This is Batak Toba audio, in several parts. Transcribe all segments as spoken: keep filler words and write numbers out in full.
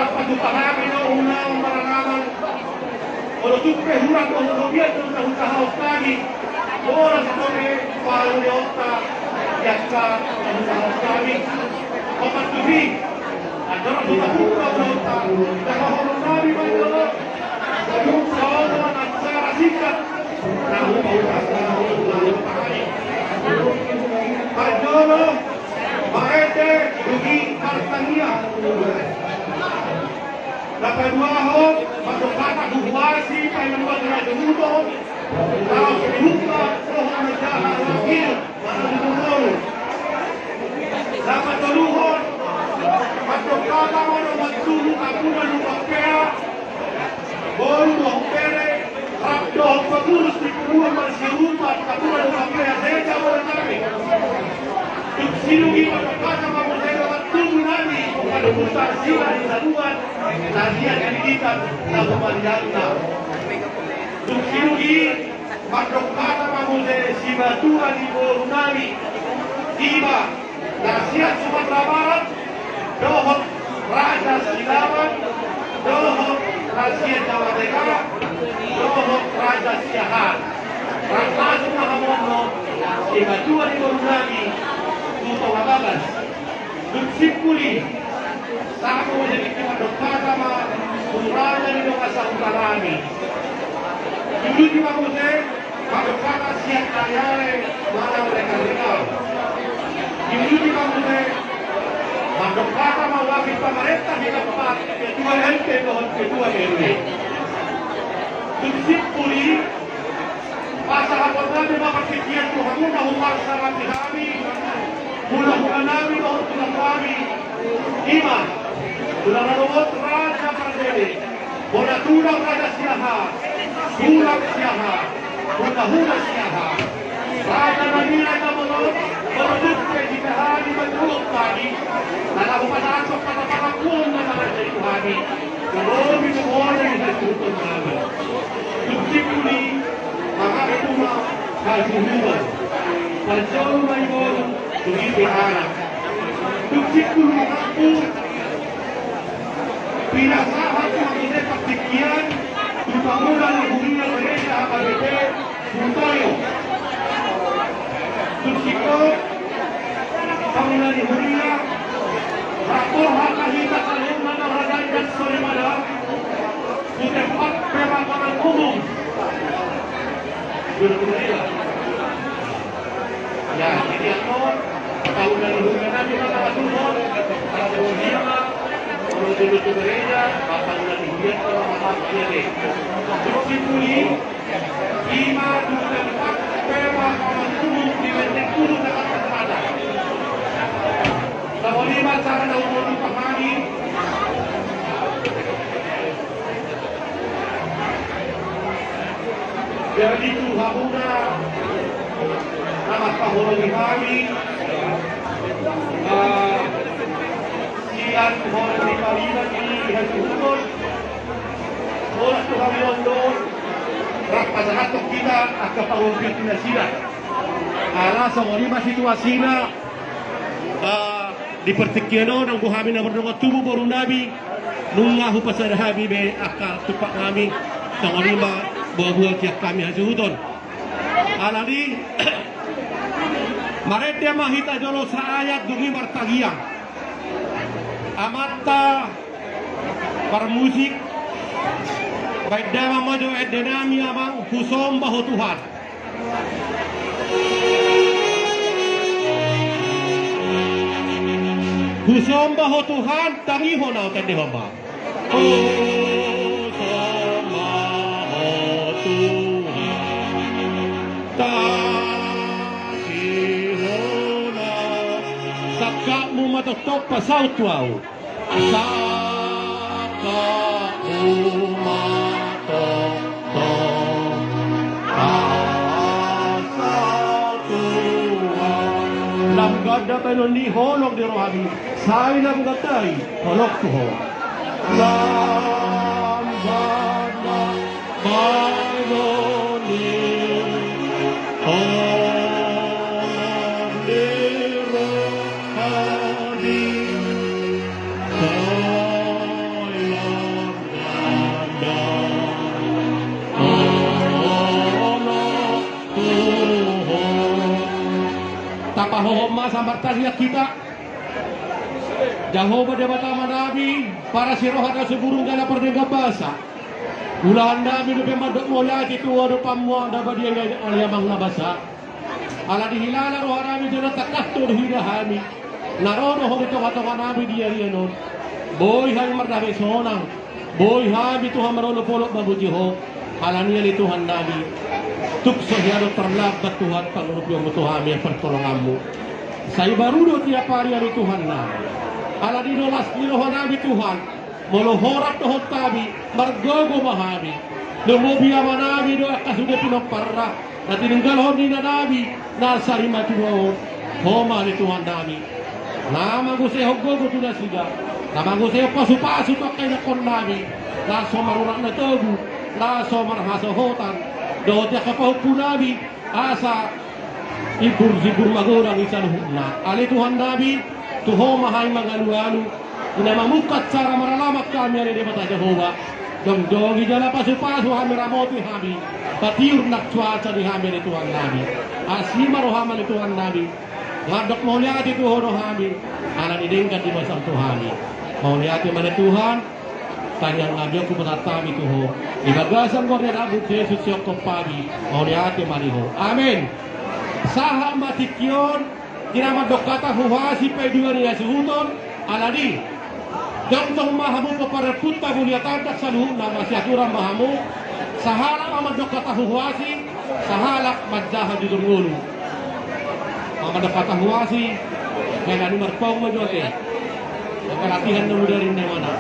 Patupa hami do unang maranaman. Molo tung pe hurang do hurang do na hutahaon hami. Bolas do pe palueonta di angka na hutahaon hami. Opat tuhi. Andorang hutahuta do ta. Tahahonon hami ma jolo. Songon acara singkat. Parjolo, marende, dung i martangiang. Na paduahon, mandok hata huhuasi, paima dua geraja muto, laos dibuka, roha na jaha, laos hidup. Na patoluhon, mandok hata ma dongan tubu, apung na lupa pea, boru dohot bere, rap dohot pangurus di punguan marsiurupan, apung na lupa pea, seja bola kami. Dung sidung i mandok hata ma muse dongan tubu nami, mandok hata sila di saluan, na dia di kita, na pemalianna. Dung sidung i, mandok hata ma muse simatua ni boru nami, ima na sian Sumatera Barat, dohot Raja Silaban, dohot na sian Jawa Tengah, dohot Raja Siahaan. Rap masuk ma hamu on, simatua ni boru nami, tu Tonga Bagas. Dung simpul i, sahat ma muse tingki mandok hata ma tu raja ni dongan sahuta nami. Dung i ma muse, mandok hata sian ale-ale manang rekan-rekan. Dung i ma muse, mandok hata ma wakil pamarenta di tempat, ketua R T dohot ketua R W. Dung simpul i, pasahaton nami ma partingkian tu hamu na huparsangapi hami, hulahula nami dohot tulang nami, ima, tulang na dohot Raja Pardede, bona tulang Raja Siahaan, tulang Siahaan, hulahula Siahaan. Raja na nilai na bolon, bolon duk pe di hami manjuluk hami, na laho pasahathon hata pangakuon na marende tu hami. Kalobi tu bona i hasuhuton nami. Dung simpul i, mangaku ma hasuhuton. Parjolo ma i boru, dung i pe anak. Dung simpul i mangaku, pinasahat ma muse partingkian, tu pangula ni huria gereja H K B P, Sutoyo. Dung singkop, pangula ni huria, rap dohot hita saluhutna na marhaha dan soripada, tu tempat pemakaman umum. Duduk dulu ya. Ya, jadi apa? Pangula ni huria nami ma na tubu, pangula ni huria, pangula ni gereja, pangula ni huria, pangula ni huria. Dung simpul i, ima tu tempat pemakaman umum di Menteng Ulu, Jakarta Selatan. Songon i ma cara na umur di pahami. Jadi tu hamuna na mangkaholongi hami, ah, sian holong ni pariban ni hasuhuton. Horas tu hami on do, rap pasahathon hita angka pangungpil ni nasida. Ala songon i ma situasina, ah, di partingkian on, anggo hami na mardongan tubu boru nami, nunga hupasada hami be angka tumpak nami, songon i ma boa-boa sian hami hasuhuton. Alani, marende ma hita jolo saayat dung i martangiang. Amanta parmusik, baen damang ma jo ende nami, Amang, Husomba Ho Tuhan. Husomba Ho Tuhan, tangihon ahu, tandehon ma. Husomba Ho Tuhan, tangihon ahu. Sangkapmu ma tongtong pasaut tu ahu. Sangkapmu ma tongtong pasaut tu ahu. Lam ganda baenon ni holong di rohami, sai lam ganda i holong tu ho. Lam ganda baenon ni holong di rohami, sai Tangiang hita. Jahowa Debata Amanami, parasi roha na so burung jala pardenggan basa, ulahan nami dope mandok mauliate tu Ho dohot pamuaan na badia i, ale Amang na basa. Ala dihilala roha nami jala tangkas do diida hami na ro do Ho di tongatonga nami di ari on. Boi hami mardame sonang. Boi hami Tuhan marolopolop mamuji Ho. Alani i ale Tuhan nami, tung so hea do tarlambat Tuhan pangurupionMu tu hami, partolonganMu. Sai baru do tiap ari ale Tuhan nami. Alani i do las ni roha nami Tuhan, molo Ho rap dohot hami, margogo ma hami. Lumobi amanami do angka sude pinomparna na tininggalhon ni inanami na sarimatua on. Ho ma ale Tuhan nami na mangusehon gogo tu nasida, na mangusehon pasupasu tu angka ianakkon nami, na so marurat na togu, na so marhasohotan, dohot angka pahompu nami, asa imbur-imbur magodang i saluhutna. Ale Tuhan nami, tu Ho ma hami mangalualu. I na mamungka acara maralaman hami ale Debata Jahowa. Jongjongi jala pasupasu hami, ramoti hami, patiur nang cuaca di hami ale Tuhan nami. Asi ma rohaM ale Tuhan nami. Mandok mauliate tu Ho do hami, alani denggan dibasaM tu hami. Mauliate ma ale Tuhan. Tangiang nami on hupasahat hami tu Ho di bagasan goar ni AnakMu Jesus, sihompa nami. Mauliate ma di Ho. Amen. Sahat ma tingki on. Di na mandok hata huhuasi paidua ni hasuhuton, alani i, jongjong ma hamu pomparan ni ompunta Mulia Tandang saluhutna, masiaturan ma hamu. Sahalak ma mandok hata huhuasi, sahalak manjaha jujur ngolu. Mandok hata huhuasi, hela ni marpaung ma jo ate. Angka latihan na mudar inna mana.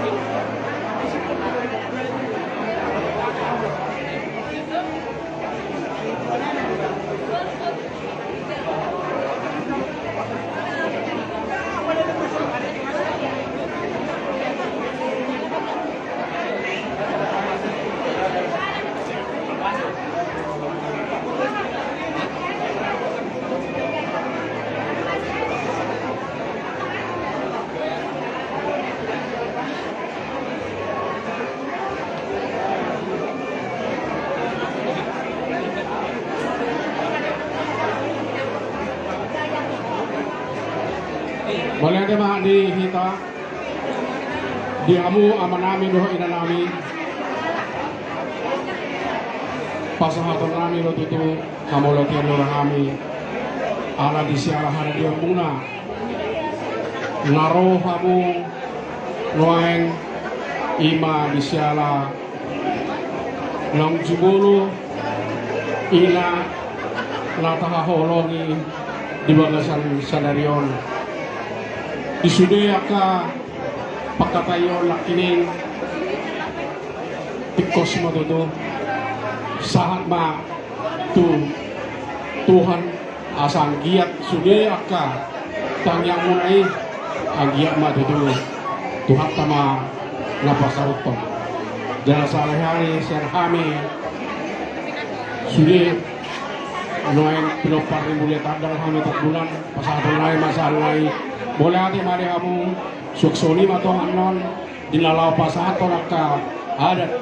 Mauliate ma di hita, di hamu amanami dohot inanami. Pasahaton nami do tutu hamauliateon ni roha nami, ala di siala haradeon muna na ro hamu nuaeng, i ma di siala naung jumolo, ina na tahaholongi di bagasan sadari on. Di sude angka pangkataion nangkining, tingkos ma tutu, sahat ma tu Tuhan, asa anggiat sude angka tangiangmuna i, anggiat ma tutu Tuhanta ma na pasauthon. Jala salehani sian hami sude nuaeng pinompar ni Mulia Tandang hami Tambunan, pasahaton nai ma sahali nai. Mauliate ma di hamu, suang songon i ma tong annon, di na laho pasahathon angka adat,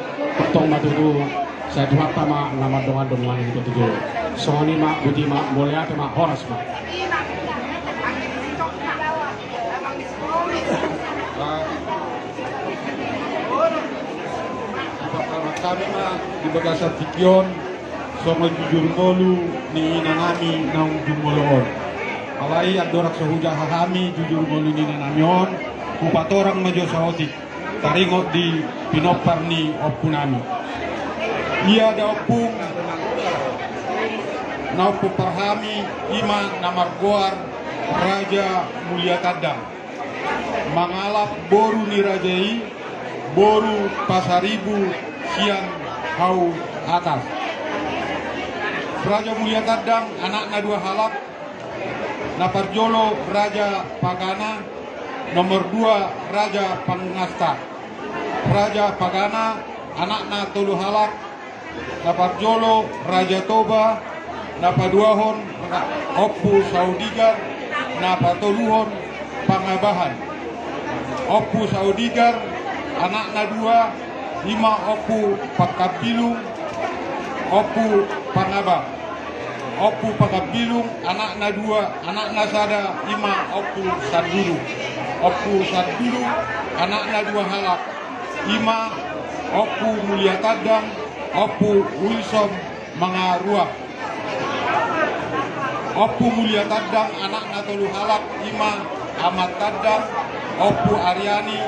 tong ma tutu, sai Tuhanta ma na mandongandong ma hita tutu. Songon i ma, boti ma, mauliate ma, horas ma. Pasahat hami ma di bagasan tingki on, songon jujur ngolu ni inanami naung jumolo on. Alai andorang so hujaha hami jujur ngolu ni inanami on, hupatorang ma jo saotik taringot di pinompar ni ompunami. Ia da ompung na umpompar hami, i ma na margoar Raja Mulia Tandang, mangalap boru ni raja i, boru Pasaribu sian Hau Atas. Raja Mulia Tandang anakna dua halak, na parjolo Raja Pagana, nomor dua Raja Pangasta. Raja Pagana anakna tolu halak, na parjolo Raja Toba, na paduahon Ra-, Ompu Saudigar, na patoluhon Pangabahan. Ompu Saudigar anakna dua, i ma Ompu Pangkambilung, Ompu Pangaba. Ompu Pagambilung, anakna dua, anakna sada, ima Ompu Sandulu. Ompu Sandulu, anakna dua halak, ima Ompu Mulia Tandang, Ompu Wilson Mangaruak. Ompu Mulia Tandang, anakna tolu halak, ima Amat Tandang, Ompu Ariani,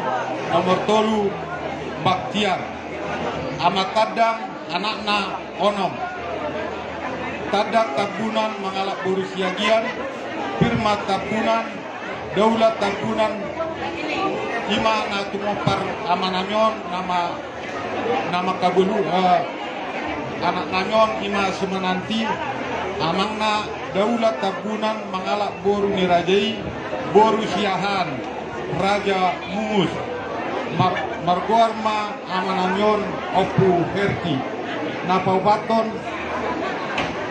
nomor tolu Baktiar. Amat Tandang, anakna onom. Tandang Tambunan mangalap boru Siagian, Firman Tambunan, Daulat Tambunan, ima na tumompar amanami on, nama, nama kabolu, eh, anaknami on ima si Mananti, amangna Daulat Tambunan mangalap boru ni raja i, boru Siahaan, Raja Mungus. Mar-, margoar ma amanami on Ompu Herti. Na paopathon,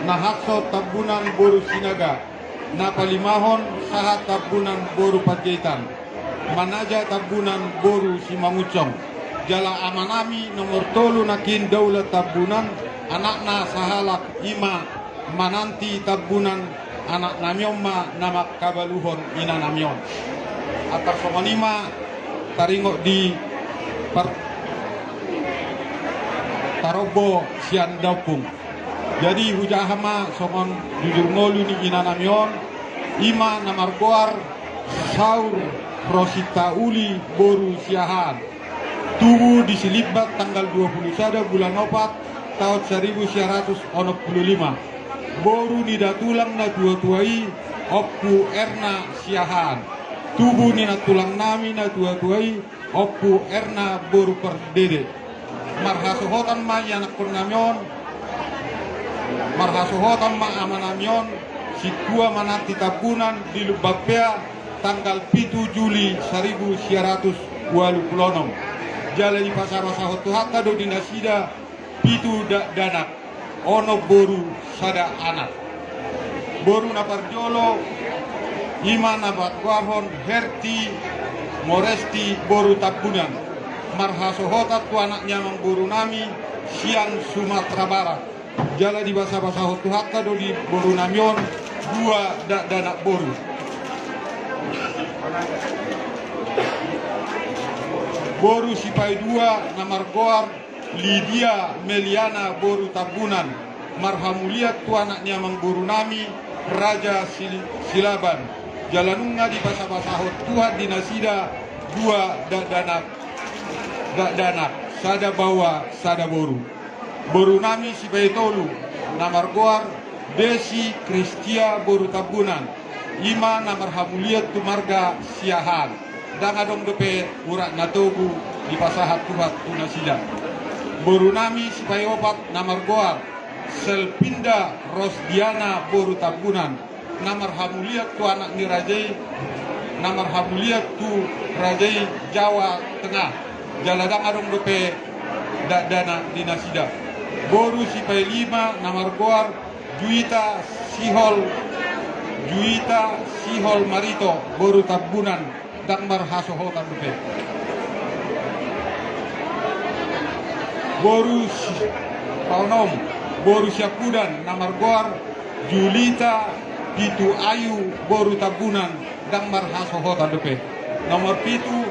na hansit Tambunan boru Sinaga. Na palimahon Sahat Tambunan boru Panjaitan. Manaja Tambunan boru Simangunsong. Jala amanami nomor tolu nangkin Daulat Tambunan, anakna sahalak ima Mananti Tambunan, anaknami on ma na mangkabaluhon inanami on. Antar songon i ma taringot di par-, tarombo sian daompung. Jadi hujaha ma songon jujur ngolu ni inanami on, ima na margoar Saur Rosinta Uli boru Siahaan. Tubu di Silimbat tanggal dua puluh sada bulan opat taon saribu sia ratus onom puluh lima. Boru ni datulang na tuatua i Ompu Erna Siahaan. Tubu ni nantulangnami na tuatua i Ompu Erna boru Pardede. Marhasohotan ma ianakkonnami on, marhasohotan ma amanami on, Sintua Mananti Tambunan di Lumban Pea, tanggal pitu Juli saribu sia ratus ualu pulu onom. Jala dipasabasahon Tuhanta do di nasida pitu dakdanak, onom boru sada anak. Boru na parjolo ima na margoarhon Herti Moresti boru Tambunan. Marhasohotan tu anak ni amangborunami sian Sumatera Barat. Jala dibasabasahon Tuhanta do di borunami on dua dakdanak boru. Boru sipaidua na margoar Lidia Meliana boru Tambunan, marhamulian tu anak ni amangborunami Raja Sil-, Silaban. Jala nunga dipasabasahon Tuhan di nasida dua dakdanak, dakdanak, sada baoa, sada boru. Borunami sipaitolu na margoar Desi Kristia boru Tambunan, ima na marhamulian tu marga Siahaan. Ndang adong dope urat na togu dipasahat Tuhan tu nasida. Borunami sipaiopat na margoar Selpinda Rosdiana boru Tambunan, na marhamulian tu anak ni raja i, na marhamulian tu raja i Jawa Tengah. Jala ndang adong dope dakdanak di nasida. Boru sipailima na margoar Juita Sihol, Juita Sihol Marito boru Tambunan, ndang marhasohotan dope. Boru si-, paonom, boru siampudan na margoar Julita Pitu Ayu boru Tambunan, ndang marhasohotan dope. Nomor pitu,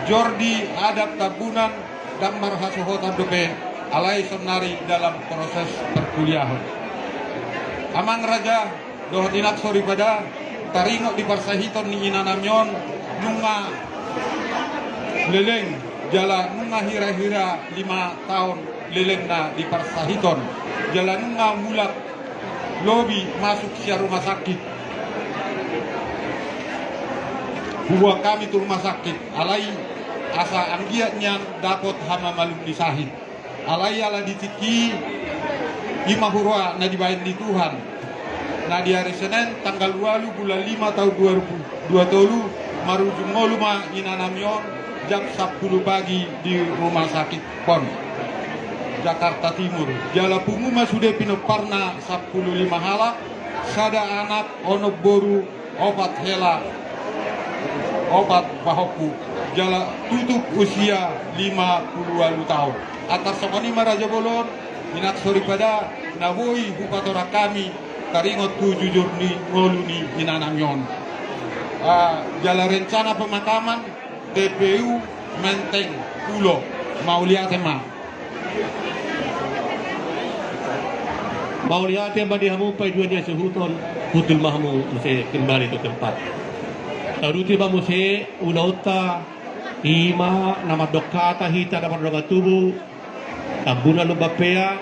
Jordi Adam Tambunan, ndang marhasohotan dope, alai saonari dalam proses perkuliahan. Amang raja dohot inang soripada, taringot di parsahiton ni inanami on, nunga leleng, jala nunga hira-hira lima taon lelengna di parsahiton, jala nunga mulak lobi masuk sian rumah sakit. Huboan hami tu rumah sakit, alai asa anggiat nian dapot hamamalum ni sahit. Alai ala di tingki i, i ma huroha na dibahen ni Tuhan. Na di ari Senen tanggal ualu bulan lima taon dua ribu dua tolu, marujung ngolu ma inanami on jam sampulu pagi di rumah sakit Pon, Jakarta Timur. Jala pungu ma sude pinomparna sampulu lima halak, sada anak, onom boru, opat hela, opat pahompu, jala tutup usia lima pulu ualu taon. Antar songon i ma raja bolon, inang soripada, na boi hupatorang hami Taringot tu jujur ni ngolu ni inanami on. Ah, jala rencana pemakaman T P U Menteng Pulo. Mauliate ma. Mauliate ma di hamu paidua ni hasuhuton, hundul ma hamu muse kembali tu tempat. Taruti ma muse ulaonta, i ma na mandok hata hita na mardongan tubu, Tambuna Lumban Pea,